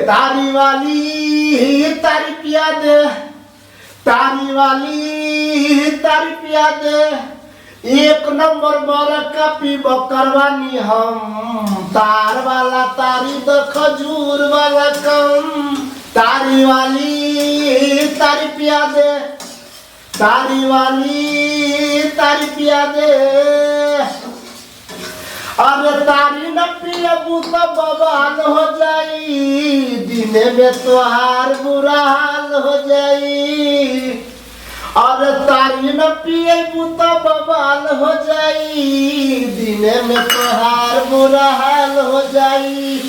तारी वाली तारी पिया दे, तारी वाली तारी पिया दे, एक नंबर बड़ पीब करवानी हम, तार वाला तारी द खजूर वाला कम, तारी वाली तारी पिया दे, तारी वाली तारी पिया दे। अरे तारी न पियबू तो बवाल हो जाई, दिने में तोहार बुरा हाल हो जाई। अरे तारी न पियबू तो बवाल हो जाई, दिने में तोहार बुरा हाल हो जाई।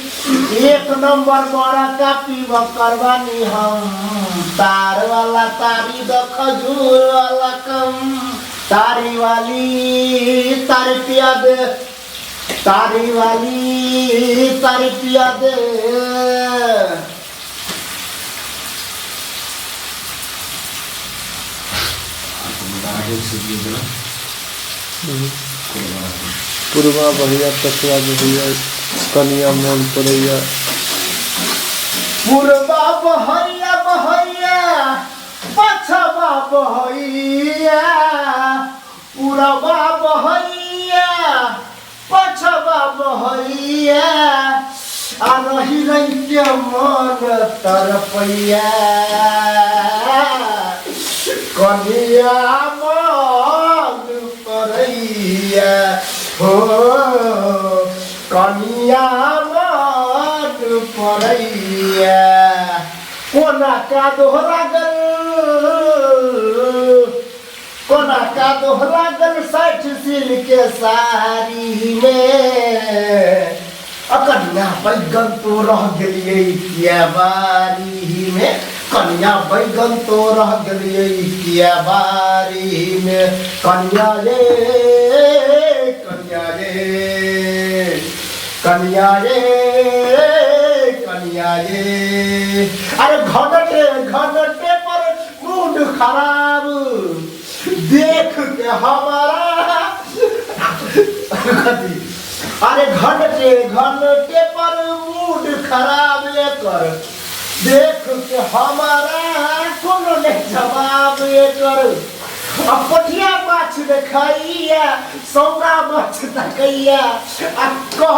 एक नंबर बड़ा का पीब करवानी हम, तार वाला तारी द खजूर वाला कम, तारी वाली तारी पिया दे, तारी वाली तारी पिया दे। पुरबा बहैया पछुआ बहैया कनिया मोन पड़ैया। पुरबा बहैया बहैया पछवा बहैया, पुरबा बहैया पछवा बहैया, आ रही रही के मन तरपैया, कनिया मन परैया, हो कनिया मन परैया। कोना का दोहरा गल, कोना का दोहरा गल 60 सिल के साड़ी में, आ कनिया बैगन तो रह गेलियै किया बारी में, कनिया बैगन तो रह गेलियै किया बारी में, कनिया रे कनिया रे कनिया रे कनिया रे। अरे घनटे घनटे पर मूड खराब देख के हमारा, अरे घंटे घंटे पर मूड खराब कर देख के हमारा, कोनो नहीं जवाब कर। अब पोठिया माछ देखाइया सौरा माछ तकैया, आ कह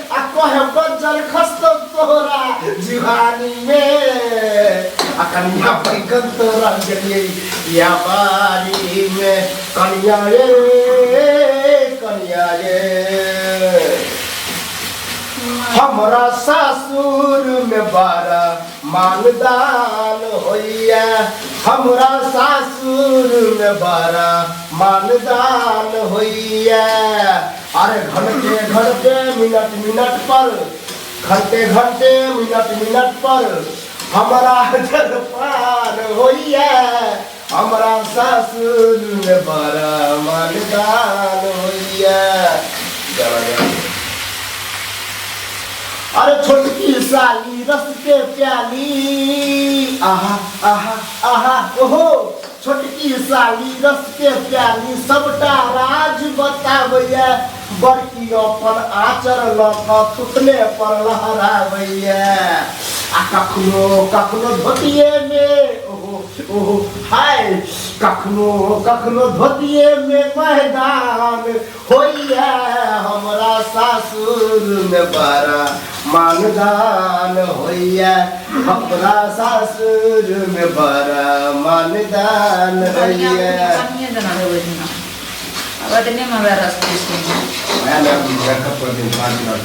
आ कहे बज्जर खसतो तोरा जुहानी में, आ कनिया बैगन तोरा गेलियै या बारी में, कनिया रे कनिया रे। हमरा सासुर में बड़ा मानदान होइया, हमरा सासुर में बड़ा मानदान होइया। अरे घंटे घंटे मिनट मिनट पर, घंटे घंटे मिनट मिनट पर हमरा जलपान होइया, हमरा सासुर में बड़ा मानदान होइया। अरे छोटकी साली रस के प्याली, आहा आहा आहा ओहो, छोटकी साली रस के प्याली सबटा राज बताबैया, बड़की अपन आचर लऽ कऽ थुतने पर लहराबैया, आ कखनो कखनो धोतिए में ओहो ओहो हाय, कखनो कखनो धोतिए में मैदान होइया, हमरा सासुर में बड़ा मानदान होइया, हमरा सासुर में बड़ा मानदान होइया। कनिए जेना रहबै दिना। अब एतने में हमरा रस पीस के। वएह ने, हम देखब पर दिन 5 मिनट।